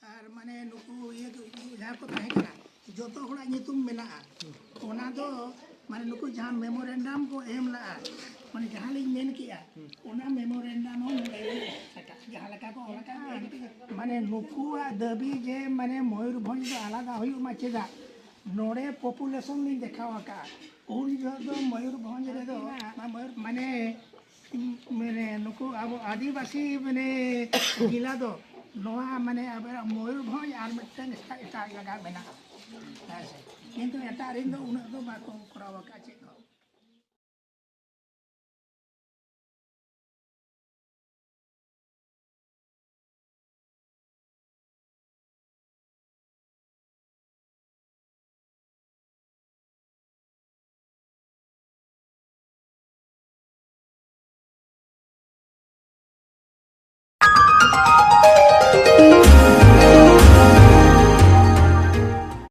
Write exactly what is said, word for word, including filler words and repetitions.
ᱟᱨ ᱢᱟᱱᱮ ᱱᱩᱠᱩ ᱤᱭᱟᱹ ᱠᱚ, ᱡᱟᱦᱟᱸ ᱠᱚ ᱛᱟᱦᱮᱸ ᱠᱟᱱᱟ, ᱡᱚᱛᱚ ᱦᱚᱲᱟᱜ ᱧᱩᱛᱩᱢ ᱢᱮᱱᱟᱜᱼᱟ᱾ ᱚᱱᱟ ᱫᱚ ᱢᱟᱱᱮ ᱱᱩᱠᱩ ᱡᱟᱦᱟᱸ ᱢᱮᱢᱳᱨᱮᱱᱰᱟᱢ ᱠᱚ ᱮᱢ ᱞᱟᱜᱼᱟ, ᱢᱟᱱᱮ ᱡᱟᱦᱟᱸ ᱞᱤᱧ ᱢᱮᱱ ᱠᱮᱜᱼᱟ, ᱚᱱᱟ ᱢᱮᱢᱳᱨᱮᱱᱰᱟᱢ ᱦᱚᱸ ᱱᱚᱰᱮ ᱞᱤᱧ ᱚᱞ ᱟᱠᱟᱫᱼᱟ᱾ ᱡᱟᱦᱟᱸ ᱞᱮᱠᱟ ᱠᱚ ᱚᱞ ᱟᱠᱟᱫᱼᱟ, ᱢᱟᱱᱮ ᱱᱩᱠᱩᱣᱟᱜ ᱫᱟᱹᱵᱤ ᱡᱮ ᱢᱟᱱᱮ ᱢᱚᱭᱩᱨᱵᱷᱚᱸᱡᱽ ᱫᱚ ᱟᱞᱟᱫᱟ ᱦᱩᱭᱩᱜ ᱢᱟ, ᱪᱮᱫᱟᱜ ᱱᱚᱰᱮ ᱯᱚᱯᱩᱞᱮᱥᱚᱱ ᱞᱤᱧ ᱫᱮᱠᱷᱟᱣ ᱟᱠᱟᱫᱼᱟ᱾ ᱩᱱ ᱡᱚᱦᱚᱜ ᱫᱚ ᱢᱚᱭᱩᱨᱵᱷᱚᱸᱡᱽ ᱨᱮᱫᱚ ᱢᱚᱭᱩᱨ ᱢᱟᱱᱮ ᱢᱟᱱᱮ ᱱᱩᱠᱩ ᱟᱵᱚ ᱟᱹᱫᱤᱵᱟᱹᱥᱤ ᱢᱟᱱᱮ ᱡᱮᱞᱟ ᱫᱚ ᱱᱚᱣᱟ ᱢᱟᱱᱮ ᱟᱵᱚᱣᱟᱜ ᱢᱚᱭᱩᱨᱵᱷᱚᱸᱡᱽ ᱟᱨ ᱢᱤᱫᱴᱮᱱ ᱮᱴᱟᱜ ᱮᱴᱟᱜ ᱡᱟᱭᱜᱟ ᱢᱮᱱᱟᱜᱼᱟ, ᱦᱮᱸ ᱥᱮ᱾ ᱠᱤᱱᱛᱩ ᱮᱴᱟᱜ ᱨᱮᱱ ᱫᱚ ᱩᱱᱟᱹᱜ ᱫᱚ ᱵᱟᱠᱚ ᱠᱚᱨᱟᱣ ᱟᱠᱟᱫᱼᱟ ᱪᱮᱫ᱾